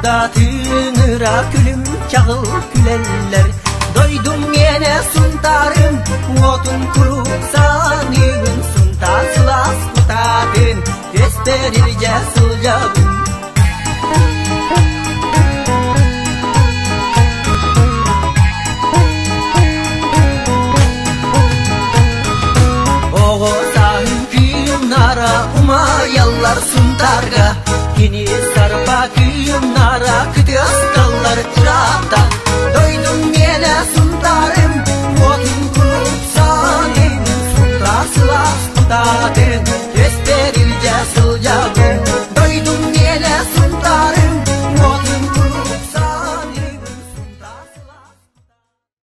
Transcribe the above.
Тыыра күлүм чаҕыл күлэллэр, Дойдум миэнэ Сунтаарым, Уотун куруук саныыбын, Сунтаар сылаас кутаатын Түөспэр илдьэ сылдьабын. Оҕо сааһым кыымнара умайаллар Сунтаарга, Кини сарба кыым.